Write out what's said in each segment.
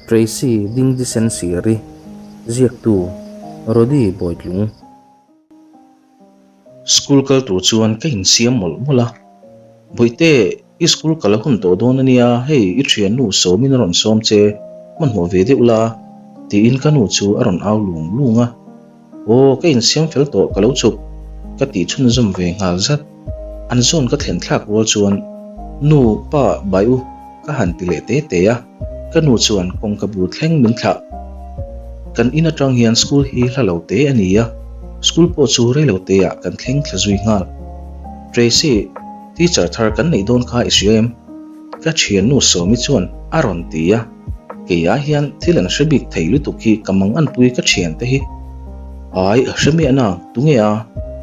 Tracy Dingdisensiari, Ziaktu, Rody Bawitlung. School kal tur chuan ka insiam mawlh mawlh a, Bawihte, i school kal a hun tawh dawn a nia, hei i thiannu sawmin a rawn sawm che, hmanhmawh ve deuh la, tiin ka nu chu a rawn au lung lung a. Aw, ka insiam fel tawh, ka lo chuk, ka tih chhunzawm ve nghal zat. An zawn ka thlen thlak rual chuan, Nu, pa, bai u, ka han ti leh te te a, ka nu chuan kawngka bul thleng min thlah. Kan in atang hian school hi hla lo te a ni a, school pawh chu rei lo te ah kan thleng thla zui nghal. Tracy, teacher thar kan neih dawn kha i hria em? Ka thiannu Sawmi chuan a rawn ti a, kei ai hian thil an hre bik thei lutuk hi ka mang anpui ka thiante hi. Ai, hre miah na, tunge a,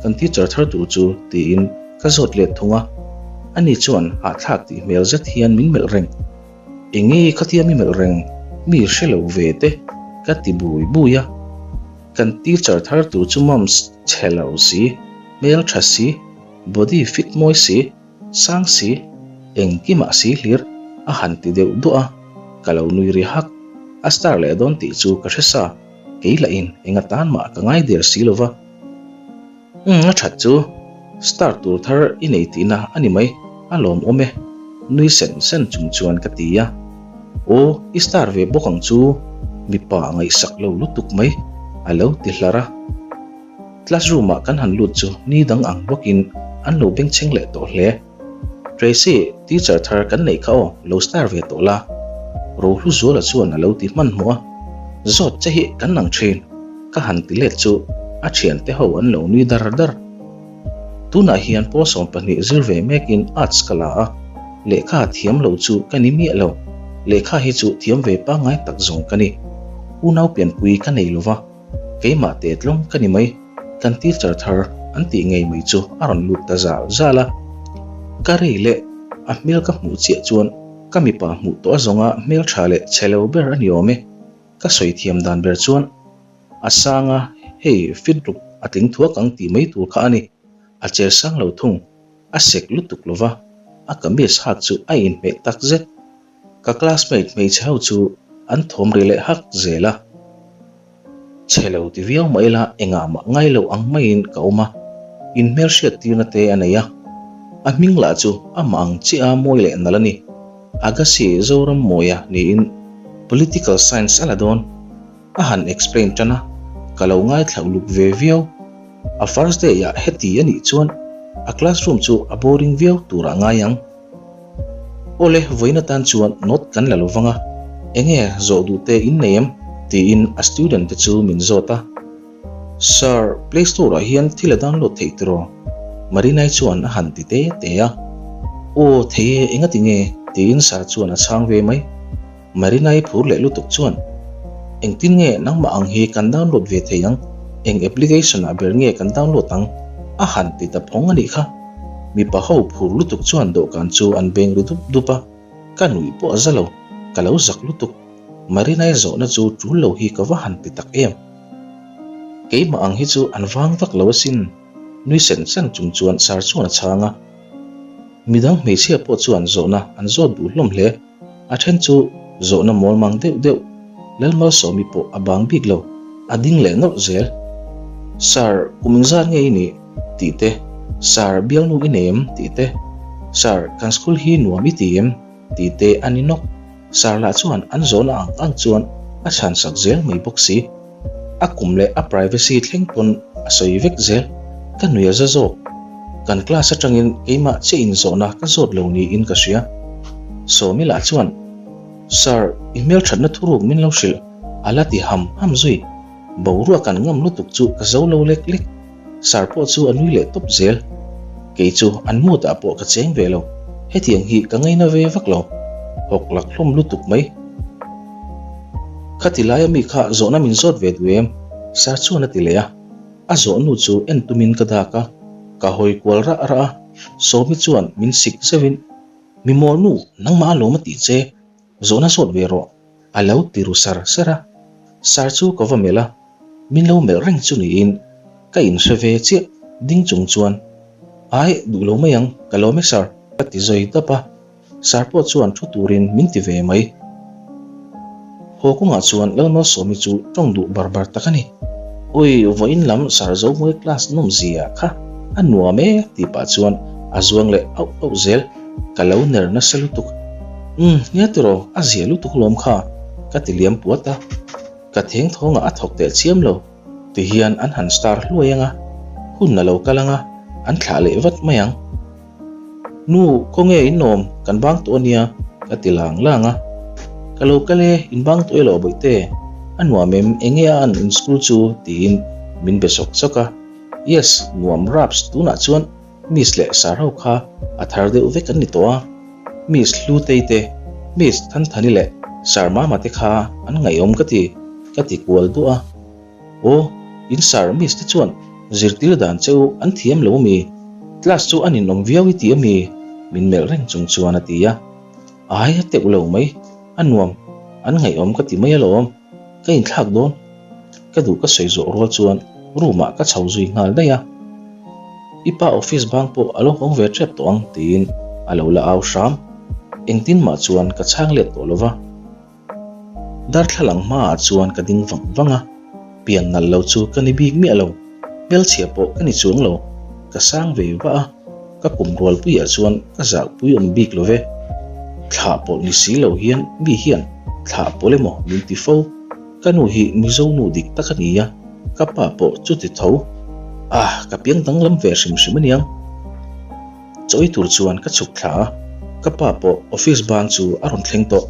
kan teacher thar tur chu tiin ka zawt let thung a, ani chuan hahthlak tih hmel zet hian min melh reng. Enge khatia mi melh reng, mi hre lo ve te ka ti bui bui a. Kan teacher thar tur chu mums chhe lo si, hmel tha si, body fit mawi si, Sang si, engkimah si hlir a han ti deuh duah a, ka lo nui ri hak. A star leh dawn tih chu ka hre sa, kei lahin eng atan mah ka ngai der si lo va. Umm, a that chu, star tur thar i nei tihna a ni mai, a lawmawm e, nui sen sen chung chuan ka ti a. Aw, i star ve bawk ang chu, mipa ngaihsak lo lutuk mai, a lo ti hlar a. Classroom ah kan han lut chu ni dang ang bawkin an lo bengchheng leh tawh hle. Tracy, teacher thar kan neih kha aw, lo star ve tawh la. Rohlu Zuala chuan a lo ti hmanhmawh a, Zawt che hi kan nang thin, ka han ti let chu a thiante ho an lo nui dar dar. Tunah hian pawl 12 zir ve mekin arts ka la a, lehkha thiam lo chu ka ni miah lo, lehkha hi chu thiam ve pangngai tak zawng ka ni. Unau pianpui ka nei lova. Keimah teh tlawng ka ni mai, kan teacher thar an tih ngei mai chu a rawn lut ta zal zal a. Ka rei leh a hmel ka hmuh chiah chuan ka mipa hmuh tawh a zawnga hmel tha leh chhe lo ber a ni awm e. Ka sawi thiam dan ber chuan a sang a, hei fit ruk a tling thuak ang tih mai tur kha a ni. A cher sang lo thung, a sek lutuk lova, a kamis hak chu a inhmeh tak zet. Ka classmate hmeichhe ho chu an thawm ri leh hak zel a. Chhe lo ti viau mah ila engah mah ngai lo ang maiin ka awm a, inhmelhriat tirna te a nei a. A hming lah chu amah ang chiah a mawi leh nalh a ni. Agassi Zorammawia niin Political Science a la dawn. A han explain tan a, ka lo ngaithla uluk ve viau. A first day ah heti a nih chuan a classroom chu a boring viau turah ngai ang. Awle, vawiin atan chuan note kan la lo vang a, enge zawh duh te in nei em? tiin a student te chu min zawt a. Sir, play store ah hian thil a download theih tiraw? Marinai chuan a han ti te te a. Aw, thei e, engati nge? tiin sir chuan a chhang ve mai. Marinai phur leh lutuk chuan, Engtin nge nangmah ang hi kan download ve thei ang? Eng application ah ber nge kan download ang? A han ti ta phawng a nih kha. Mipa ho phur lutuk chuan dawhkan chu an beng ri dup dup a, ka nuih pawh a za lo, ka lo zak lutuk. Marinai zawhna chu tul lo hi ka va han ti tak em. Keimah ang hi chu an vang vak lo asin, nui sen sen chung chuan sir chuan a chhang a. Midang hmeichhia pawh chuan zawhna an zawt duh hlawm hle. A then chu zawhna mawl mang deuh deuh, Lalmalsawmi pawh a bang bik lo, a ding leh nawlh zel. Sir, kum engzat nge i nih? tih te, Sir, bialnu i nei em? tih te, Sir, kan school hi nuam i ti em? tih te a ni nawk. Sir lah chuan an zawhna ang ang chuan a chhan sak zel mai bawk si. A kum leh a privacy thleng pawn a sawi vek zel. Ka nui a za zawk. Kan class atangin keimah chiah in zawhna ka zawt lo niin ka hria. Sawmi lah chuan, Sir, i hmelthatna thuruk min lo hrilh, a la ti ham ham zui. Boruak an ngam lutuk chu ka zo lo lek lek. Sir pawh chu a nui leh tawp zel. Kei chu an mood ah pawh ka cheng ve lo. Hetiang hi ka ngaina ve vak lo. Hawk lak hlawm lutuk mai. Khati laia mi kha zawhna min zawt ve duh em? Sir chuan a ti leh a. A zawhnu chu en tumin ka dak a. Ka hawi kual rah rah a. Sawmi chuan min sik zeuhin, Mi mawlnu, nangmah a lawm a tih che. Zawhna zawt ve rawh. A lo ti ru sar sar a. Sar chu ka va melh a. Min lo melh reng chu niin ka inhre ve chiah ding chung chuan, Ai, duh lo mai ang, ka lawm e sir, ka ti zawi dap a, sir pawh chuan thu turin min ti ve mai. Haw kawngah chuan Lalmalsawmi chu tawng duh bar bar tak a ni. Ui, vawiin lam Sarzomuai class nawm zia kha a nuam e tih pah chuan a zuang leh auh auh zel. Ka lo ner nasa lutuk. Umm, nia tiraw, a zia lutuk lawm kha, ka ti liam puat a. Ka theng thawngah a thawk teh chiam lo. Ti hian an han star hluai anga, hun a lo kal anga, an thlah leh vat mai ang. Nu, khawnge in awm, kan bang tawh ania, ka ti lang lang a. Ka lo kal e, in bang tawh elaw bawihte, a nuam em, enge a an in school chu tiin min be sawk sawk a. Yes, nuam raps, tunah chuan Miss leh Sir ho kha a thar deuh vek an ni tawh a. Miss Hlutei te, Miss Thanthani leh Sir Mama te kha an ngaihawm ka ti, ka ti kual duah a. Aw, in sir miss te chuan zirtir dan che u an thiam lo ami? Class chu an inawm viau i ti ami? Min melh reng chung chuan a ti a. Ai a teuh lo mai, a nuam, an ngaihawm ka ti mai alawm, ka inthlak dawn. Ka duh ka sawi zawh rual chuan room ah ka chho zui nghal daih a. I pa office bang pawh a lo hawng ve tep tawh ang tiin a lo la au hram. Engtin mah chuan ka chhang let tawh lo va. Darthlalang hmaah chuan ka ding vang vang a, pian nalh lo chu ka ni bik miah lo, hmelchhia pawh ka ni chuang lo, ka sang ve vah a, ka kum rualpuiah chuan ka zahpui awm bik lo ve. Thlah pawlh ni si lo hian mi hian thlah pawlh emaw min ti fo, ka nu hi Mizo nu dik tak a ni a, ka pa pawh chuti tho. Ah, ka piang danglam ve hrim hrim aniang. Chawi tur chuan ka chhuk thla a, ka pa pawh office bang chu a rawn thleng tawh.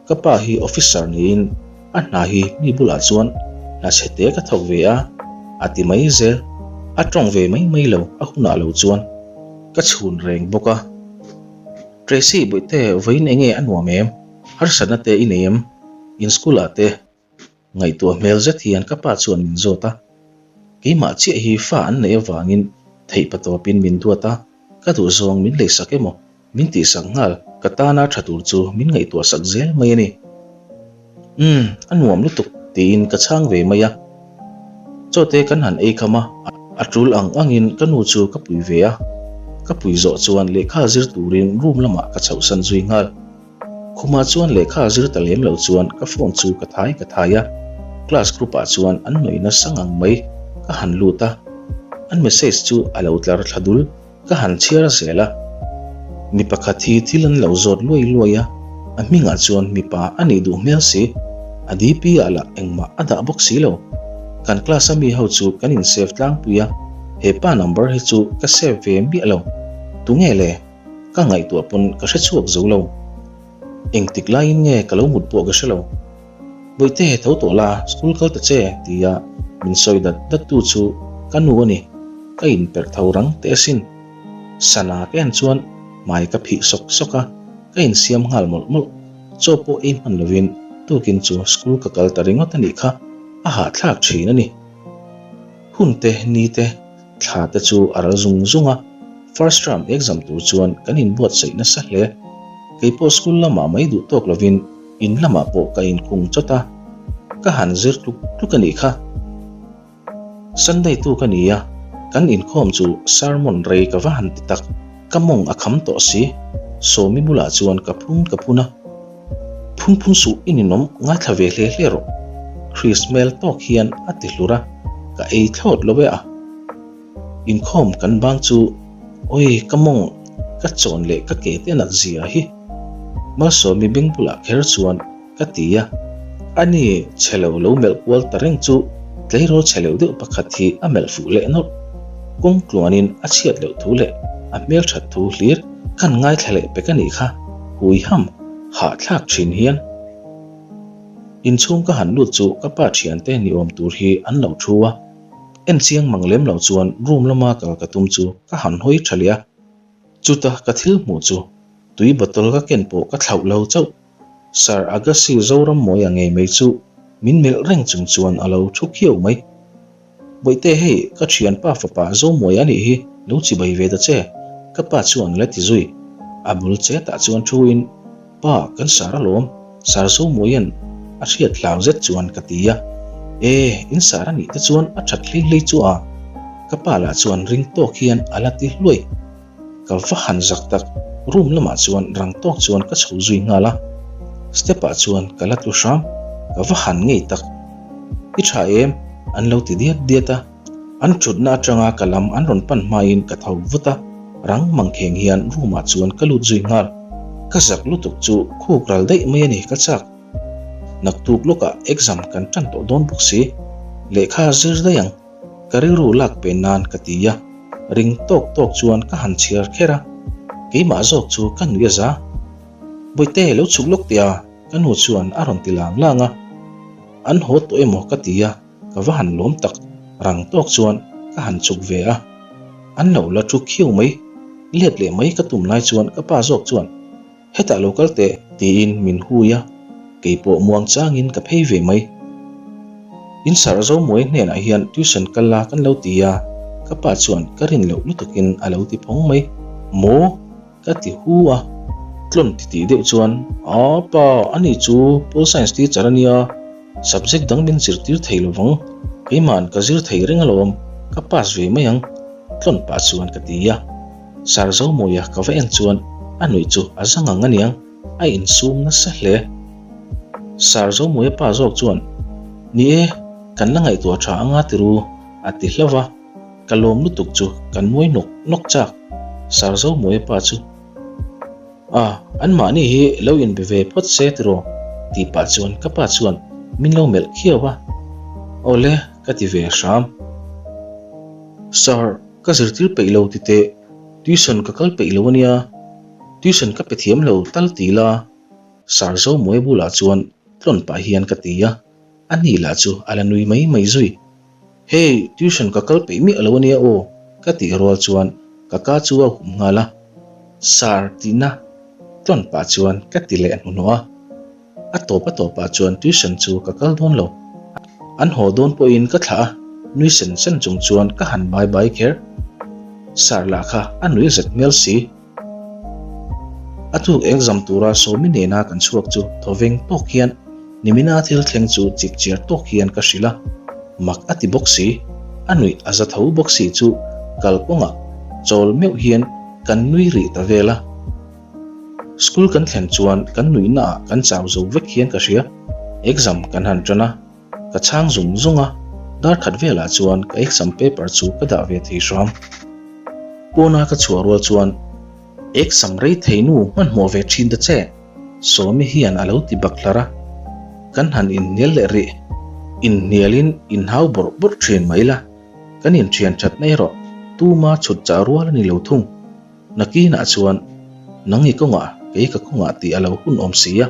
Ka pa hi officer niin a hna hi mi bulah chuan hna chhe te ka thawk ve a, a ti mai zel. A tawng ve mai mai lo a hunah lo chuan ka chhun reng bawk a. Tracy Bawihte vawiin enge a nuam em? Harsatna te i nei em? In school ah te Ngaihtuah hmel zet hian ka pa chuan min zawt a, keimah chiah hi fa an neih avangin theih patawpin min duat a, ka duhzawng min leisak emaw min tihsak nghal ka tana tha tur chu min ngaihtuahsak zel mai a ni. Umm, a nuam lutuk tiin ka chhang ve mai a. Chawte kan han ei kham a, a tul ang angin ka nu chu ka pui ve a, ka pui zawh chuan lehkha zir turin room lamah ka chhohsan zui nghal. Khumah chuan lehkha a zir ta lem lo chuan ka phone chu ka thai ka thai a, class group ah chuan an nuih nasa ngang mai, ka han lut a, an message chu a lo tlar thla dul, ka han chhiar zel a. Mi pakhat hi thil an lo zawt luai luai a, a hmingah chuan mipa a nih duh hmel si, a DP ah lah engmah a dah bawk si lo. Kan class a mi ho chu kan in save tlangpui a, he pa number hi chu ka save ve miah lo, tunge le? Ka ngaihtuah pawn ka hre chhuak zo lo. Engtik laiin nge ka lo mut pawh ka hre lo. Bawihte tho tawh la, school kal ta che tia min sawi dat dat tu chu ka nu a ni. Ka inperh tho rang teh asin. Sana ka en chuan hmai ka phih sawk sawk a, ka insiam nghal mawlh mawlh. Chaw pawh ei hman lovin tukin chu school ka kal ta ringawt a nih kha, a hahthlak thin a ni. Hun te, ni te, Thla te chu a ral zung zung a, first term exam tur chuan kan inbuatsaih nasa hle. Keipawh school lamah mai duh tawk lovin in lamah pawh ka inkhung chawt a, ka han zir tluk tluk a nih kha. Sunday tu ka ni a, kan inkhawm chu sermon rei ka va han ti tak, ka mawng a kham tawh si. Sawmi bulah chuan ka phun ka phun a. Phun phun suh i ninawm ngaithla ve hle hle rawh. Chris hmel tawk hian a ti hlur a, ka ei thlawt lo e a. Inkhawm kan bang chu awi ka mawng ka chawn leh ka ke te nat zia hi. Malsawmi beng bulah kher chuan ka ti a, ani chhe lo lo melh kual ta reng chu tleirawl chhe leuh deuh pakhat hi a melh fuh leh nawlh. Kawng tluanin a chhiat loh thu leh a hmelthat thu hlir kan ngaithla leh pek a nih kha. Hui ham hahthlak thin hian inchhung ka han lut chu ka pa thiante ni awm tur hi an lo thu a, en chiang mang lem lo chuan room lama kal ka tum chu ka han hawi tha leh a, chuta ka thil hmuh chu tui bottle ka ken pawh ka thlauh lo chauh. Sir Agassi Zorammawia ngei mai chu min melh reng chung chuan a lo thu khiau mai. Bawihte hei ka thianpa fapa Zomuai a nih hi lo chibai ve ta che, ka pa chuan la ti zui. A bul chetah chuan thu in, Pa kan sar alawm, sar Zomuaia'n a hriat hlau zet chuan ka ti a. E, in sar a nih te chuan a that hlei hlei chu a, ka pa lah chuan ring tawk hian a la ti hluai. Ka va han zak tak, room lamah chuan rang tawk chuan ka chho zui nghal a. Step ah chuan ka la tlu hram, ka va han ngei tak. I tha em? An lo ti diat diat a. An thutna atanga ka lam an rawn pan hmain ka tho vut a, rang mangkheng hian room ah chuan ka lut zui nghal. Ka zak lutuk chu khuk ral daih mai a ni ka chak. Naktuk lawkah exam kan tan tawh dawn bawk si. Lehkha zir daih ang. Ka rilru lak pen nan ka ti a, ring tawk tawk chuan ka han chhiar kher a, keimah zawk chu ka nuih a za. Bawihte lo chhuk lawk teh a, ka nu chuan a rawn ti lang lang a. An haw tawh emaw ka ti a, ka va han lawm tak, rang tawk chuan ka han chhuk ve a. An lo la thu khiau mai, let leh mai ka tum lai chuan ka pa zawk chuan, Hetah lo kal teh, tiin min hui a, kei pawh muang changin ka phei ve mai. In sarh Zomuai hnenah hian tuition kal la kan lo ti a, ka pa chuan ka rin loh lutukin a lo ti phawng mai. Maw? Ka ti hu a, tlawn titih deuh chuan, Aa pa, ani chu Pol Science teacher a nia, subject dang min zirtir thei lo vang, keima'n ka zir thei reng alawm, ka pass ve mai ang, tlawn pah chuan ka ti a. Sir Zomuia ka va en chuan a nuih chu a za ngang aniang, a insum nasa hle. Sir Zomuia pa zawk chuan, Ni e, kan la ngaihtuah tha anga tiru, a ti hlauh a, ka lawm lutuk chu ka nuai nawk nawk chak. Sir Zomuia pa chu, A, anmahni hi lo inbe ve phawt se tiraw? tih pah chuan ka pa chuan min lo melh khiau a, Awle, ka ti ve hram. Sir, Ka zirtir peih lo ti teh, tuition ka kal peih lo ania, tuition ka pe thiam lo tal ti la, Sir Zomuai bulah chuan tlawn pah hian ka ti a, a ni lah chu a la nui mai mai zui. Hey, tuition ka kal peih miah lo ania aw, ka tih rual chuan ka ka chu a hum nghal a, Sir tihna tlawn pah chuan ka ti leh hnuhnawh a. A tawp a tawpah chuan tuition chu ka kal dawn lo. An haw dawn pawhin ka thlah a, nui sen sen chung chuan ka han bai bai kher. Sir lah kha a nui zet hmel si. A tuk exam tura Sawmi nena kan chhuak chu thawveng tawk hian nimina thil thleng chu chip chiar tawk hian ka hrilh a, mak a ti bawk si. A nuih a za tho bawk si chu kalkawngah chawl meuh hian kan nui rih ta vel a. School kan thlen chuan kan nuihna ah kan chau zo vek hian ka hria. Exam kan han tan a, ka chhang zung zung a, dar khat velah chuan ka exam paper chu ka dah ve thei hram. Pawna ka chhuah rual chuan exam rei thei nu hmanhmawh ve thin ta che, Sawmi hian a lo ti bak hlar a, kan han inhnial leh rih. Inhnialin inhau bawrh bawrh thin mai la, kan inthian that na erawh tuma chhut chah rual a ni lo thung. Nakinah chuan, Nang i kawngah, kei ka kawngah tih a lo hun awm si a.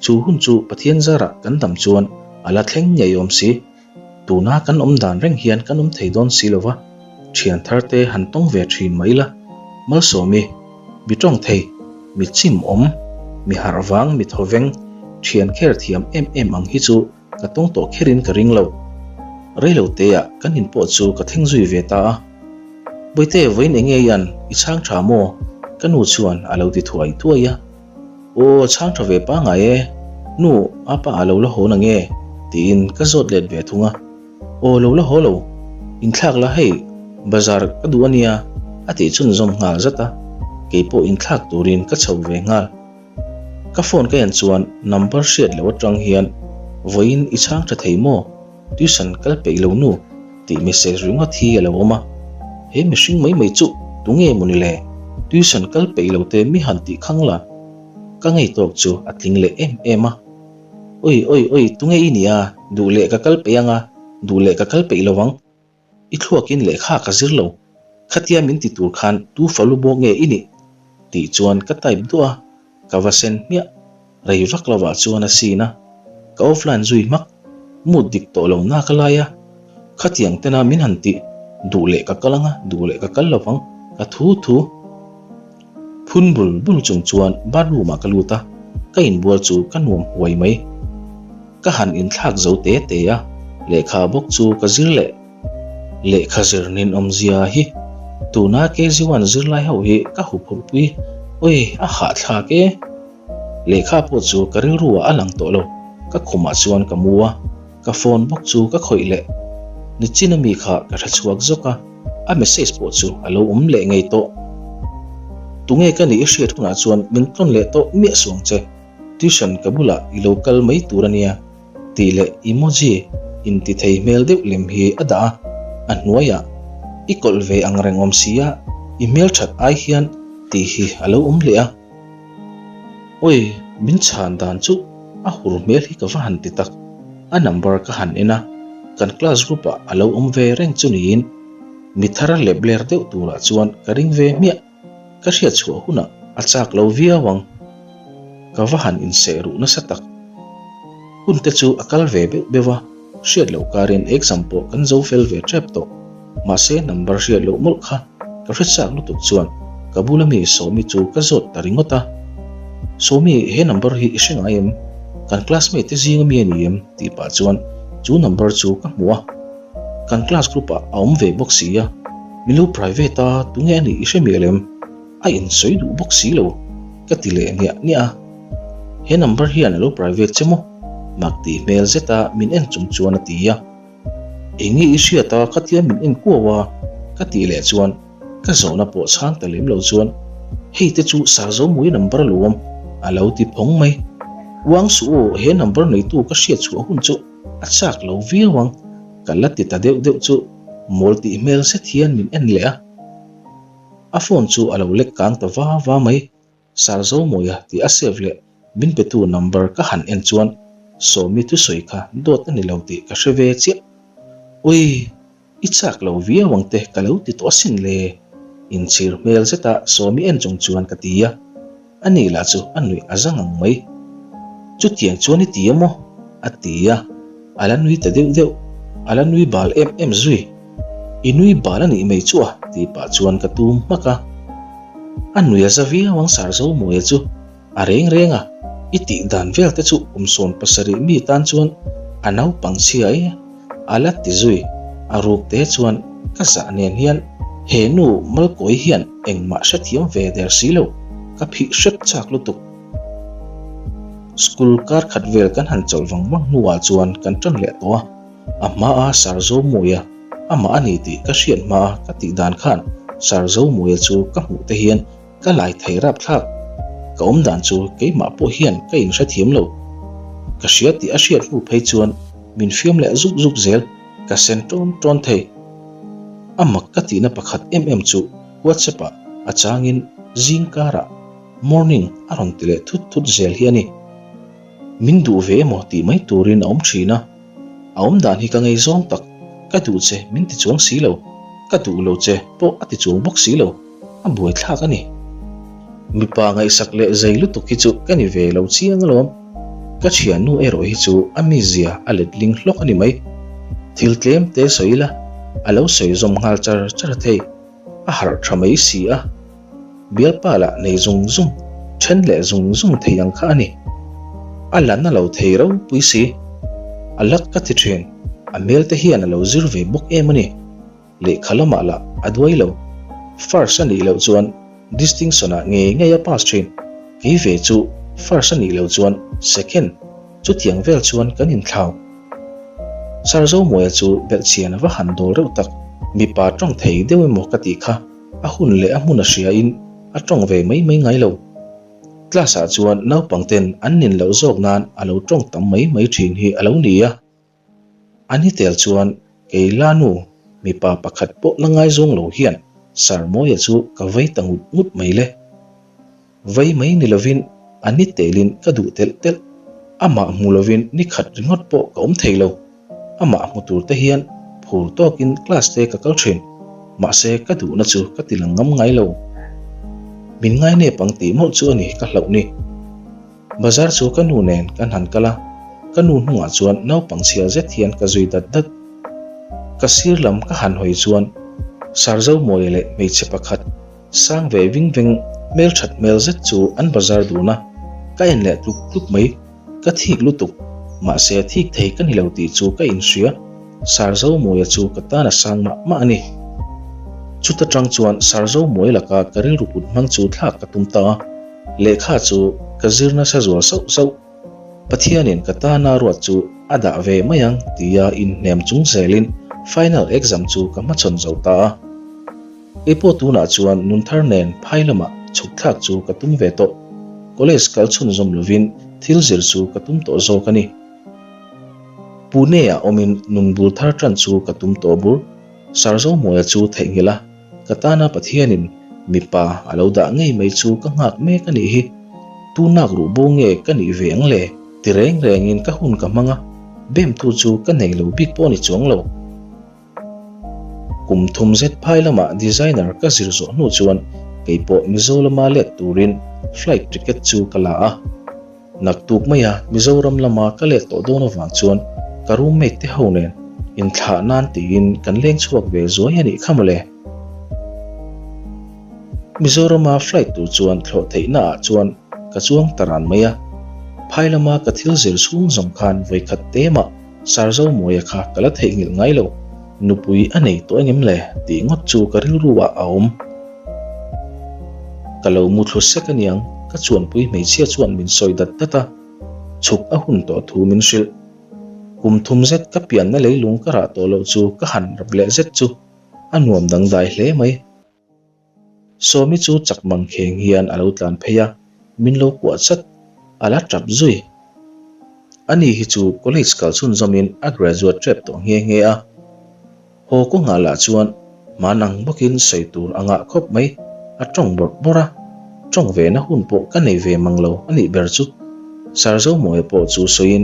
Chu hun chu Pathian zarah kan dam chuan a la thleng ngei awm si. Tuna kan awm dan reng hian kan awm thei dawn si lo va, thian thar te han tawng ve thin mai ila. Malsawmi, mi tawng thei, mi chim awm, mi harh vang, mi thawveng, thian kher thiam em em ang hi chu Ka tawng tawh kherin ka ring lo. Reilo teah kan in pawh chu ka thleng zui ve ta a. Bawihte vawiin eng nge i an, i chhang tha maw? Ka nu chuan a lo ti thuai thuai a. Aw chhang tha ve pangai e, nu apa a lo la haw na nge? tiin ka zawt let ve thung a. Aw lo la haw lo, inthlak la hei bazar ka duh a nia a tih chhunzawm nghal zat a, keipawh inthlak turin ka chho ve nghal. Ka phone ka en chuan number hriat loh atang hian vawiin i chhang tha thei maw? Tuition kal peih lo nu tih message ringawt hi a lo awm a. He mihring mai mai chu tunge maw ni le? Tuition kal peih lo te mi han tih khang la. Ka ngei tawk chu a tling leh em em a. Oi oi oi tunge i nia? Duh leh ka kal peih anga, duh leh ka kal peih lo ang. I thluakin lehkha ka zir lo, khatia min ti tur khan tu falu bawk nge i nih? tih chuan ka type duah a, ka va sen hmiah. Rei vak lovah chuan a sin a, ka offline zui hmak, mood dik tawh lo na ka lai a, khatiang tena min han tih, duh leh ka kal anga, duh leh ka kal lovang, ka thu thu. Phun bul bul chung chuan bathroom ah ka lut a, ka inbual chu ka nuam huai mai. Ka han inthlak zo te te a, lehkha bawk chu ka zir leh. Lehkha zir ninawmzia hi tuna KG1 zirlai ho hi ka huphurhpui, oi a hahthlak e. Lehkha pawh chu ka rilru ah a lang tawh lo, ka khumah chuan ka mu a, ka phone bawk chu ka khawih leh. Nichin ami kha ka hre chhuak zawk a, a message pawh chu a lo awm leh ngei tawh. Tunge ka nih i hriat hunah chuan min tlawn leh tawh miah suang che. Tuition ka bulah i lo kal mai tur a nia tih leh emoji inti thei hmel deuh lem hi a dah a, a hnuaiah i kawlh ve ang reng awm sia, i hmelthat ai hian tih hi a lo awm leh a. Awi, min chhan dan chu a hur hmel hi ka va han ti tak. A number ka han en a, kan class group ah a lo awm ve reng chu niin mi thar lep ler deuh turah chuan ka ring ve hmiah. Ka hriat chhuah hunah a chak lo viau ang. Ka va han inseh ruh nasa tak. Hun te chu a kal ve beuh beuh a, hriat loh karin exam pawh kan zo fel ve tep tawh. Mahse number hriat loh mawlh kha ka hre chak lutuk chuan ka bula mi Sawmi chu ka zawt ta ringawt a. Sawmi, he number hi i hre ngai em? Kan classmate te zinga mi a ni em? tih pah chuan chu number chu ka hmu a. Kan class group ah a awm ve bawk si a, min lo private a, tunge a nih i hre mial em? A insawi duh bawk si lo, ka ti leh niah niah a. He number hian a lo private che maw? Mak tih hmel zet a min en chung chuan a ti a. Enge i hriat a khatia min en kuau a? Ka tih leh chuan ka zawhna pawh chhang ta lem lo chuan hei te chu Sarzomui number a lo awm a lo ti phawng mai. Uang suh aw, he number neitu ka hriat chhuah hun chu a chak lo viau ang ka la ti ta deuh deuh chu mawl tih hmel zet hian min en leh a. A phone chu a lo lek kang ta va va mai. Sarzomawia tih a save leh min petu number ka han en chuan Sawmi thusawi kha dawt a ni lo tih ka hre ve chiah. Ui! I chak lo viau ang te ka lo ti tawh asin le. Inchhir hmel zeta Sawmi en chung chuan ka ti a. Ani lah chu a nuih a zang ang mai. Chutiang chuan i ti a maw? A ti a, a la nui ta deuh deuh. A la nui bal em em zui. I nui bal a nih mai chu a, tih pah chuan ka tum hmak a. A nui a za viau ang Sarzomawia chu. A reng reng a, i tih dan vel te chu kum 17 mi tan chuan a naupang chhia e, a la ti zui. A ruk te chuan ka zah nen hian he nu Malkawi hian engmah hrethiam ve der si lo, ka phih hrep chak lutuk. School kar khat vel kan han chawlh vang vang hnuah chuan kan tan leh tawh a, a hmaa Sarzomawia amah a ni tih ka hriat hmaa ka tih dan khan Sarzomawia chu ka hmuh te hian Ka lai thei rapthlak. Ka awm dan chu keimah pawh hian ka inhrethiam lo. Ka hria tih a hriat hnu phei chuan min fiam leh zuk zuk zel, ka sen tawn tawn thei. A mak ka tihna pakhat em em chu WhatsApp ah a changin zing karah morning a rawn ti leh thut thut zel hi a ni. Min duh ve emaw tih mai turin a awm thin a. A awm dan hi ka ngei zawng tak, ka duh che min ti chuang si lo, ka duh lo che pawh a ti chuang bawk si lo. A buaithlak a ni. Mipa ngaihsak leh zei lutuk hi chu ka ni ve lo chiang alawm. Ka thiannu erawh hi chu a mizia a letling hlawk a ni mai. Thil tlem te sawi ila, a lo sawi zawm nghal char char thei. A harh tha mai si a. Bialpa lah nei zung zung, then leh zung zung thei ang kha a ni. A la na lo thei ropui si. A lak ka ti thin, a hmel te hian a lo zir ve bawk em a ni. Lehkha lamah lah a duai lo. First a nih loh chuan distinction ah ngei ngei a pass thin. Kei ve chu first a nih loh chuan second, chutiang vel chuan kan inthlau. Sir Zomuaia chu belhchian a va han dawl reuh tak. Mipa tawng thei deuh emaw ka tih kha a hun leh a hmun a hria in a tawng ve mai mai ngai lo. Class ah chuan naupang ten an nin loh zawk nan a lo tawng tam mai mai thin hi a lo ni a. A ni tel chuan kei Lanu mipa pakhat pawh la ngaizawng lo hian Sir Mawia chu ka vei ta ngut ngut mai le. Vei mai ni lovin a ni telin ka duh telh telh. Amah hmu lovin ni khat ringawt pawh ka awm thei lo. Amah hmu tur te hian phur tawkin class te ka kal thin. Mahse ka duhna chu ka ti lang ngam ngai lo. Min ngainep ang tih mawlh chu a ni ka hlauh ni. Bazar chu ka nu nen kan han kal a, ka nu hnungah chuan naupang chhia zet hian ka zui dat dat. Ka sir lam ka han hawi chuan Sarzomawia leh hmeichhe pakhat sang ve ving veng hmelthat hmel zet chu an bazar dun a, ka en leh tluk tluk mai. Ka thik lutuk, mahse thik thei ka ni lo tih chu ka inhria. Sarzomawia chu ka tan a sang mah mah a ni. Chuta tang chuan Sarzomawia laka ka rilru put hmang chu thlak ka tum ta a. Lehkha chu ka zir nasa zual sauh sauh. Pathianin ka tana ruat chu a dah ve mai ang tia inhnem chung zelin final exam chu ka hmachhawn zo ta a. Keipawh tunah chuan nun thar nen phai lamah chhuk thlak chu ka tum ve tawh. College kal chhunzawm lovin thil zir chu ka tum tawh zawk a ni. Pune-ah awmin nun bul thar tan chu ka tum tawh bur. Sarzomuaia chu theihnghilh a, ka tana Pathianin mipa a lo dah ngei mai chu ka nghak mek a nih hi. Tunak ruh bo nge ka nih ve ang le? Ti reng rengin ka hun ka hmang a, bemtu chu ka nei lo bik pawh a ni chuang lo. Kum thum zet phai lamah designer ka zir zawh hnu chuan kei pawh Mizo lama let turin flight ticket chu ka la a. Naktuk maia Mizoram lama ka let tawh dawn avang chuan ka roommate te ho nen inthlah nan tiin kan leng chhuak ve zuai a nih kha mawle. Mizorama flight tur chuan thlawh theihna ah chuan ka chuang ta ran mai a. Phai lama ka thil zir chhung zawng khan vawikhat te mah Sarzomuaia kha ka la theihnghilh ngai lo, nupui a nei tawh engem le tih ngawt chu ka rilru ah a awm. Ka lo mu thlu sek aniang, ka chuanpui hmeichhia chuan min sawi dat dat a, chhuk a hun tawh thu min hrilh. Kum thum zet ka pianna leilung ka rah tawh loh chu ka han rap leh zet chu a nuam dangdai hle mai. Sawmi chu chak mang kheng hian a lo tlan phei a, min lo kuah chat, a la tap zui. Ani hi chu college kal chhunzawmin a graduate tep tawh nghe nghe a. Haw kawngah lah chuan hman ang bawkin sawi tur a ngah khawp mai, a tawng bawrh bawrh a, tawng ve na hun pawh ka nei ve mang lo a nih ber chu. Sarzomuaia pawh chu sawiin,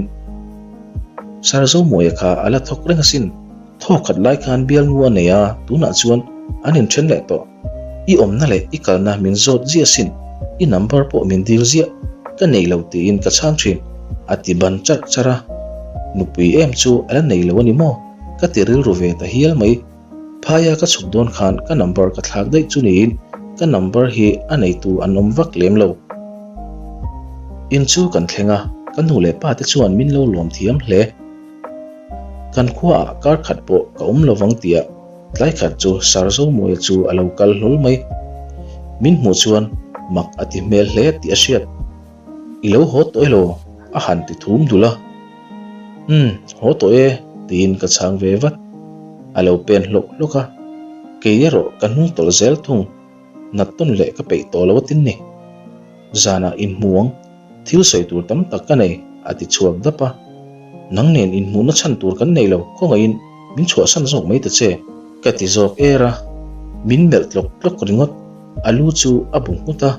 Sarzomuaia kha a la thawk reng asin. Thaw khat lai khan bialnu a nei a, tunah chuan an inthen leh tawh. I awmna leh i kalna min zawt ziah sin, i number pawh min dil ziah, ka nei lo tiin ka chhang thin, a ti ban charh charh a. Nupui em chu a la nei lo a ni maw? Ka ti rilru ve ta hial mai. Phaia ka chhuk dawn khan ka number ka thlak daih chu niin ka number hi a neitu an awm vak lem lo. In chu kan thleng a, ka nu leh pa te chuan min lo lawm thiam hle. Kan khuaah kar khat pawh ka awm lo vang tia tlai khat chu Sarzomuaia chu a lo kal hlawl mai. Min hmuh chuan mak a ti hmel hle tih a hriat. I lo haw tawh elaw? a han ti thum dul a. Umm, haw tawh e tiin ka chhang ve vat. A lo pen hlawk hlawk a, kei erawh ka hnung tawlh zel thung. Nat tawn leh ka peih tawh lo a tin ni. Zanah inhmu ang, thil sawi tur tam tak ka nei, a ti chhuak dap a. Nang nen inhmuhna chhan tur kan nei lo, khawngaihin min chhuahsan zawk mai ta che, ka ti zawk er a. Min melh tlawk tlawk ringawt, a lu chu a bu nghut a,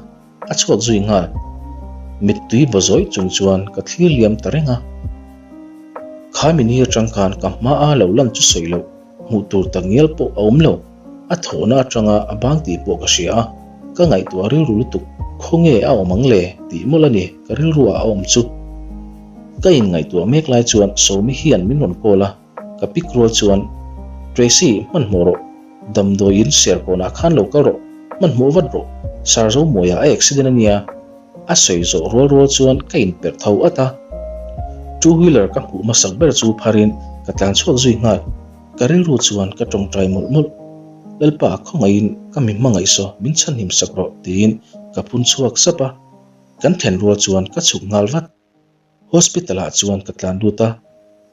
a chhuak zui nghal. Mittui baw zawih chung chuan ka thlir liam ta reng a. Kha mini atang khan ka hmaa lo lan chu sawi loh. Hmuh tur tak ngial pawh a awm lo. A thawhna atanga a bang tih pawh ka hria a, ka ngaihtuah rilru lutuk, khawnge a awm ang le tih mawlh a ni ka rilruah a awm chu. Ka inngaihtuah mek lai chuan Sawmi hian min rawn call a, ka pick rual chuan, Tracy, hmanhmawh rawh, damdawiin serkawnah khan lo kal rawh, hmanhmawh vat rawh, Sarzomuaia a accident a nia, A sawi zawh rual rual chuan ka inperh tho at a, two wheeler ka hmuh hmasak ber chu pharin ka tlan chhuak zui nghal. Ka rilru chuan ka tawngtai mawlh mawlh. Lalpa khawngaihin ka mi hmangaih saw min chhanhim sak rawh tiin ka phun chhuak sap a, kan then rual chuan ka chhuk nghal vat. Hospital ah chuan ka tlan lut a,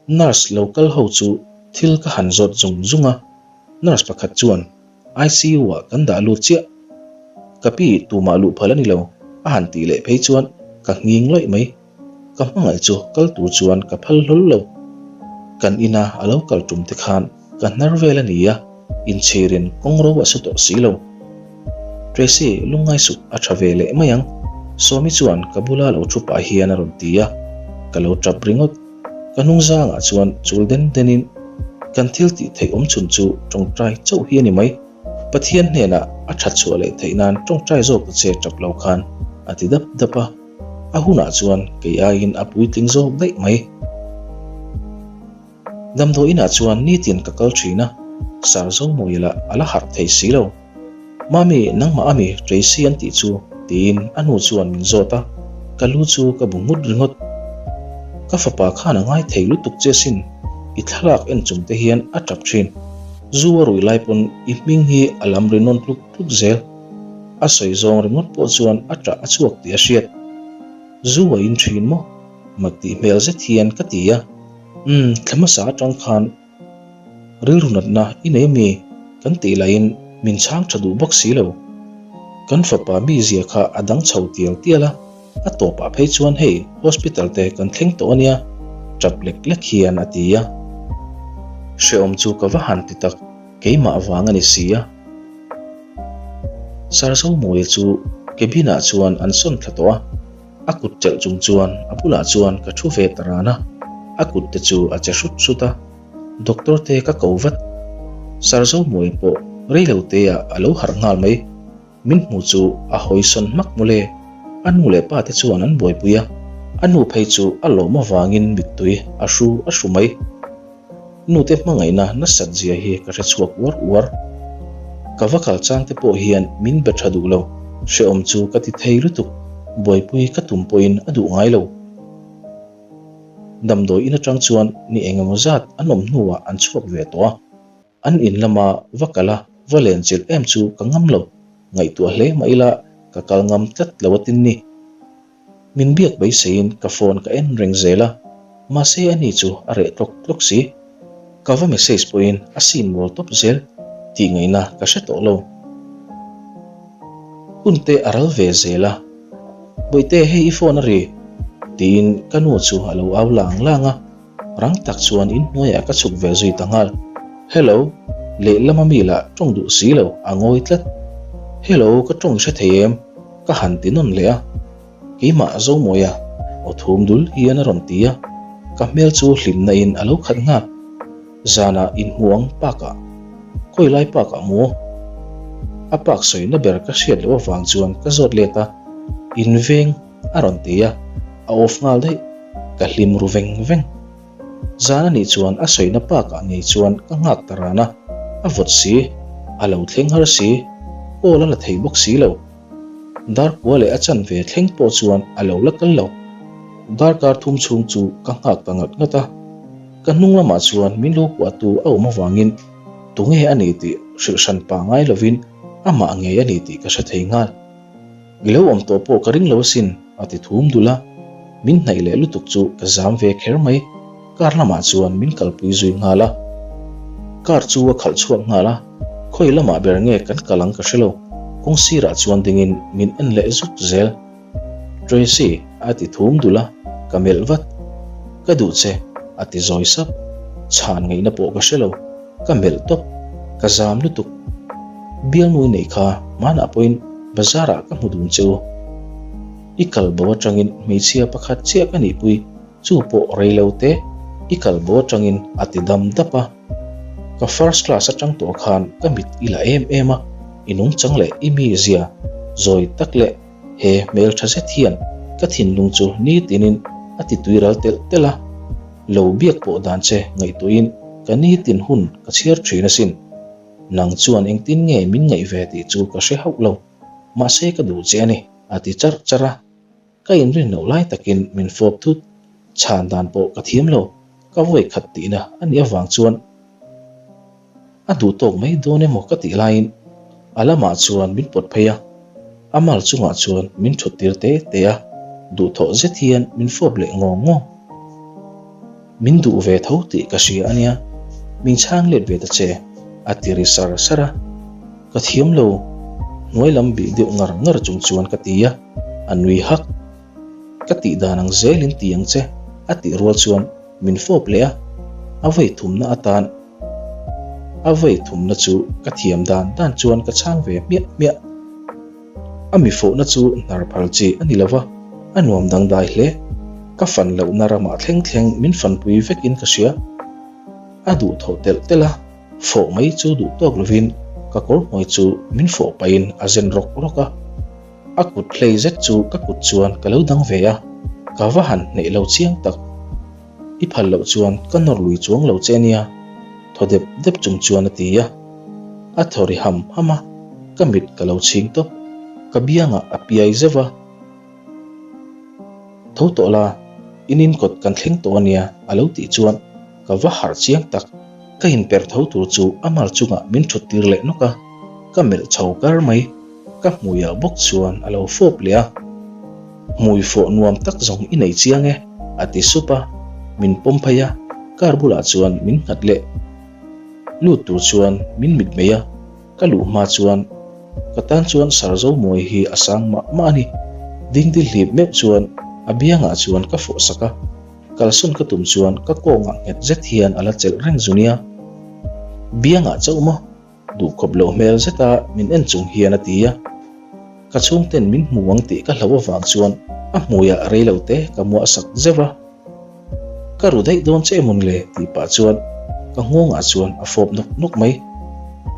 nurse lo kal ho chu thil ka han zawt zung zung a, nurse pakhat chuan ICU ah kan dah lut chiah. Ka pi tumah luh phal a ni lo a han tih leh phei chuan ka nghing lawih mai. Ka hmangaih chu kal tur chuan ka phal hlawl lo. Kan ina a lo kal tum te khan Ka hnar vel a ni a, inchhirin kawng ro a su tawh si lo. Tracy, lungngai suh, a tha ve leh mai ang, Sawmi chuan ka bula lo thu pah hian a rawn ti a, ka lo tap ringawt. Ka hnung zangah chuan chul den denin, Kan thil tih theih awm chhun chu tawngtai chauh hi a ni mai. Pathian hnenah a that chhuah leh theih nan tawngtai zawk ta che tap lo khan, a ti dap dap a. A hunah chuan kei aiin a puitling zawk daih mai. Damdawi inah chuan nitin ka kal thin a, Sir Zomuia lah a la harh thei si lo. Mami, nangmah ami Tracy an tih chu? tiin a nu chuan min zawt a, ka lu chu ka bu nghut ringawt. Ka fapa khan a ngai thei lutuk che sin, i thlalak en chung te hian a tap thin. Zu a ruih lai pawn i hming hi a lam ri nawn tluk tluk zel. A sawi zawng ringawt pawh chuan a tah a chhuak tih a hriat. Zu a in thin maw? Mak tih hmel zet hian ka ti a. Umm, thla hmasa atang khan rilru natna i nei ami? Kan tih lahin min chhang tha duh bawk si lo. Kan fapa mizia kha a dang chho tial tial a. A tawpah phei chuan hei hospital te kan thleng tawh a nia, tap lek lek hian a ti a. Hrehawm chu ka va han ti tak, keimah vang a ni si a. Sir Zomawia chu cabin ah chuan an sawn thla tawh a, a kut chelh chung chuan a bulah chuan ka thu ve ta ran a, a kut te chu a che hrut hrut a. Doctor te ka ko vat. Sir Zomawia pawh reilo te ah a lo harh nghal mai. Min hmu chu a hawi sawn hmak mawle. A nu leh pa te chuan an buaipui a, a nu phei chu a lawm avangin mittui a hru a hru mai. Nute hmangaihna nasat zia hi ka hre chhuak uar uar. Ka va kal chang te pawh hian min be tha duh lo, hrehawm chu ka ti thei lutuk, buaipui ka tum pawhin a duh ngai lo. Damdawi in atang chuan ni engemaw zat an awm hnuah an chhuak ve tawh a. An in lama va kal a, va len chilh em chu ka ngam lo, ngaihtuah hle mah ila ka kal ngam tlat lo a tin ni. Min biak beiseiin ka phone ka en reng zel a, mahse ani chu a reh tlawk tlawk si. Ka va message pawhin a scene mual tawp zel tih ngaihna ka hre tawh lo. Hun te a ral ve zel a, Bawihte hei i phone a ri tiin ka nu chu a lo au lang lang a. Rang tak chuan in hnuaiah ka chhuk ve zui ta nghal. Hello, lehlam a mi lah tawng duh si lo, a ngawi tlat. Hello, ka tawng hre thei em? Ka han ti nawn leh a. Keimah Zomawia, aw thum dul hian a rawn ti a. Ka hmel chu hlimna in a lo khat nghal. Zanah inhmu ang park ah. Khawi lai park ah maw? A park sawina ber ka hriat loh avang chuan ka zawt let a. In veng. A rawn ti a, a off nghal daih. Ka hlim ru veng veng. Zan a nih chuan a sawina park ah ngei chuan ka nghak ta ran a, a vawt si, a lo thleng har si, call a la thei bawk si lo. Darkua leh a chanve thleng pawh chuan a lo la kal lo. Darkar thum chhung chu ka nghak ta ngat ngat a, ka hnung lamah chuan min lo kuahtu a awm avangin tunge a ni tih hrilh hran pah ngai lovin amah ngei a ni tih ka hre thei nghal. I lo awm tawh pawh ka ring lo asin, a ti thum dul a. Min hnaih leh lutuk chu ka zam ve kher mai. Car lamah chuan min kalpui zui nghal a. Car chu a khalh chhuak nghal a, khawi lamah ber nge kan kal ang ka hre lo. Kawng sirah chuan dingin min en leh zuk zel. Tracy, a ti thum dul a, ka melh vat. Ka duh che, a ti zawi sap. Chhan ngaihna pawh ka hre lo. Ka melh tawp, ka zam lutuk. Bialnu i neih kha hmanah pawhin bazar ah ka hmu dun che u. I kal bo atangin hmeichhia pakhat chiah ka nihpui, chu pawh rei lo te, i kal bo atangin a ti dam dap a. Ka first class atang tawh khan ka mit i la em em a, i nungchang leh i mizia zawi tak leh he hmeltha zet hian ka thinlung chu nitinin a ti tuiral telh telh a. Lo biak pawh dan che ngaihtuahin ka nitin hun ka chhiar thin asin. Nang chuan engtin nge min ngaih ve tih chu ka hre hauh lo, mahse ka duh che a ni, a ti charh charh a. Ka inrin loh lai takin min fawp thut, chhan dan pawh ka thiam lo, ka vawi khat tihna a nih avang chuan a duh tawk mai dawn emaw ka tih laiin a lamah chuan min pawt phei a, a mal chungah chuan min thut tir te te a, duhthawh zet hian min fawp leh ngawng ngawng. Min duh ve tho tih ka hria a nia, min chhang let ve ta che, a ti ri sar sar a. Ka thiam lo, hnuai lam bih deuh ngar ngar chung chuan ka ti a, a nui hak. Ka tih dan ang zelin ti ang che, a tih rual chuan min fawp leh a, a vei thumna atan a vei thumna chu ka thiam dan dan chuan ka chhang ve hmiah hmiah. A mi fawhna chu hnar phal chi a ni lo va, a nuam dangdai hle. Ka fan lohna ramah thleng thleng min fanpui vekin ka hria. A duh thawh telh telh a, fawh mai chu duh tawk lovin ka kawr hnuai chu min fawh pahin a zen rawk rawk a. A kut hlei zet chu ka kut chuan ka lo dang ve a, ka va han hneih lo chiang tak. I phal loh chuan ka nawr lui chuang lo che nia, thaw dep dep chung chuan a ti a. A thaw ri ham ham a, ka mit ka lo chhing tawp. Ka biangah a piai zeuh a. Tho tawh la, in inkawt kan thleng tawh a nia a lo tih chuan ka va harh chiang tak. Ka inperh tho tur chu a mal chungah min thut tir leh nawk a, ka melh chho kar mai. Ka hmuiah bawk chuan a lo fawp leh a. Hmui fawh nuam tak zawng i nei chiang e, a ti sup a, min pawm phei a, car bulah chuan min nghat leh. Lut tur chuan min mit mai a, ka luh hma chuan ka tan chuan Sarzomawi hi a sang mah mah a ni. Dingdi hlip meuh chuan a biangah chuan ka fawh sak a, kalsawn ka tum chuan ka kawngah nghet zet hian a la chelh reng zu nia. Biangah chauh maw? Duhkhawp loh hmel zeta min en chung hian a ti a. Ka chhungten min hmu ang tih ka hlauh avang chuan a hmuiah rei lo te ka muah sak zeuh a. Ka ru daih dawn che emawn le tih pah chuan ka nghawngah chuan a fawp nawk nawk mai.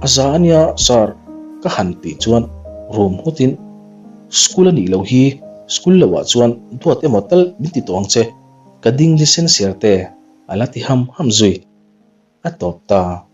A za a nia sir ka han tih chuan rum nghutin school a nih loh hi, school loah chuan duat emaw tal min ti tawh ang che, ka ding lisen siar te a la ti ham ham zui. A tawp ta.